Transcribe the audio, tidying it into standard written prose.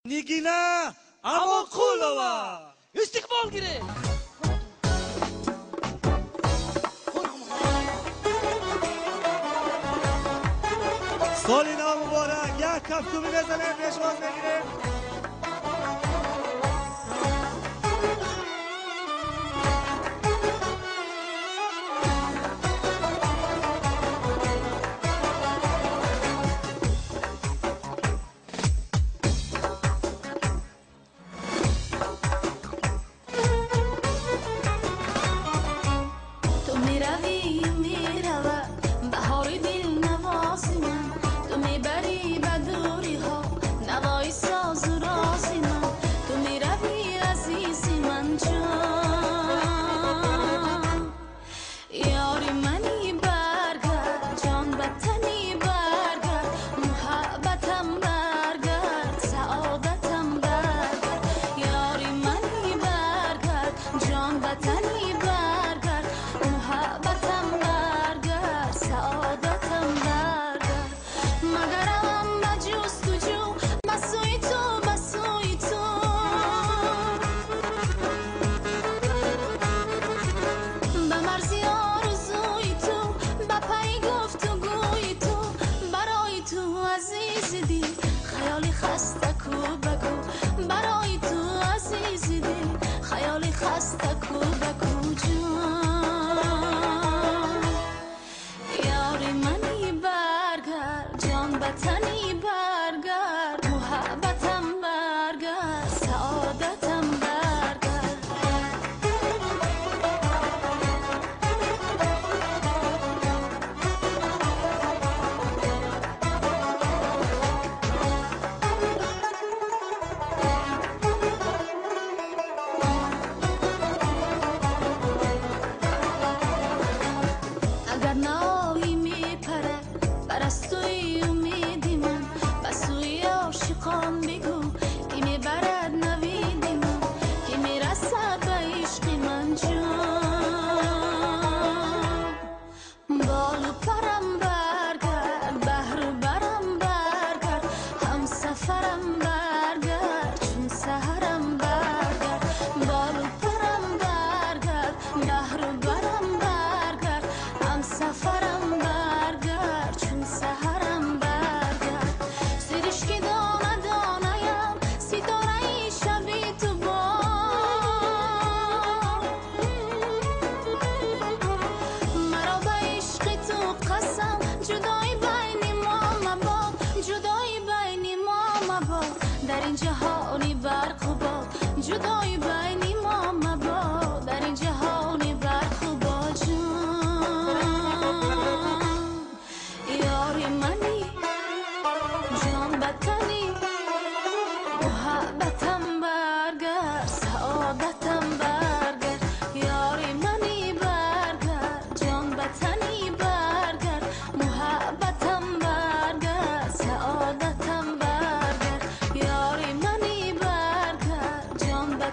Нигина Амонқулова. Истиқбол гиред. Соли нав муборак. Як кафкӯбӣ мезанем, пешвоз мегирем. Ту меравӣ, меравад баҳори дилнавози ман, ту мебарӣ ба дуриҳо навои созу рози ман, ту меравӣ, азизи ман, ҷон, ёри мани, баргард, ҷон ба тани баргард, муҳаббатам баргард, саодатам баргард, ёри мани, баргард, ҷон ба тани баргард, муҳаббатам баргард, саодатам баргард. Магарам ба ҷустуҷӯ ба сӯи ту, ба сӯи ту, ба марзи орзуи ту, ба пайи гуфтугӯи ту, барои ту, азизи дил, хаёли хаста ку ба ку, барои ту, азизи дил, хаёли хаста ку ба ку, ҷон, ёри мани, баргард, ҷон ба тани баргард, муҳаббатам баргард, саодатам баргард. Агар наоӣ, мепарад парастӯи умеди ман, ба сӯи ошиқон бигӯ, ки мебарад навиди ман, ки мерасад ба ишқи ман, ҷон, болу парам баргард, баҳру барам баргард, ҳамсафарам баргард, чун саҳарам баргард, болу парам баргард, баҳру барам баргард, ҳамсафарам баргард, чун саҳарам баргард. Сиришки дона донаям, ситораи шаби ту бод, маро ба ишқи ту қасам, ҷудоӣ байни мо мабод, ҷудоӣ байни мо мабод, дар ин ҷаҳони барқу бод, ҷудоӣ байни мо мабод, дар ин ҷаҳони барқу бод, ҷон, ёри мани, ҷон ба тани, муҳаббатам баргард, саодатам баргард, ёри мани, баргард, ҷон ба тани баргард, муҳаббатам баргард, саодатам баргард, ёри мани, баргард, ҷон ба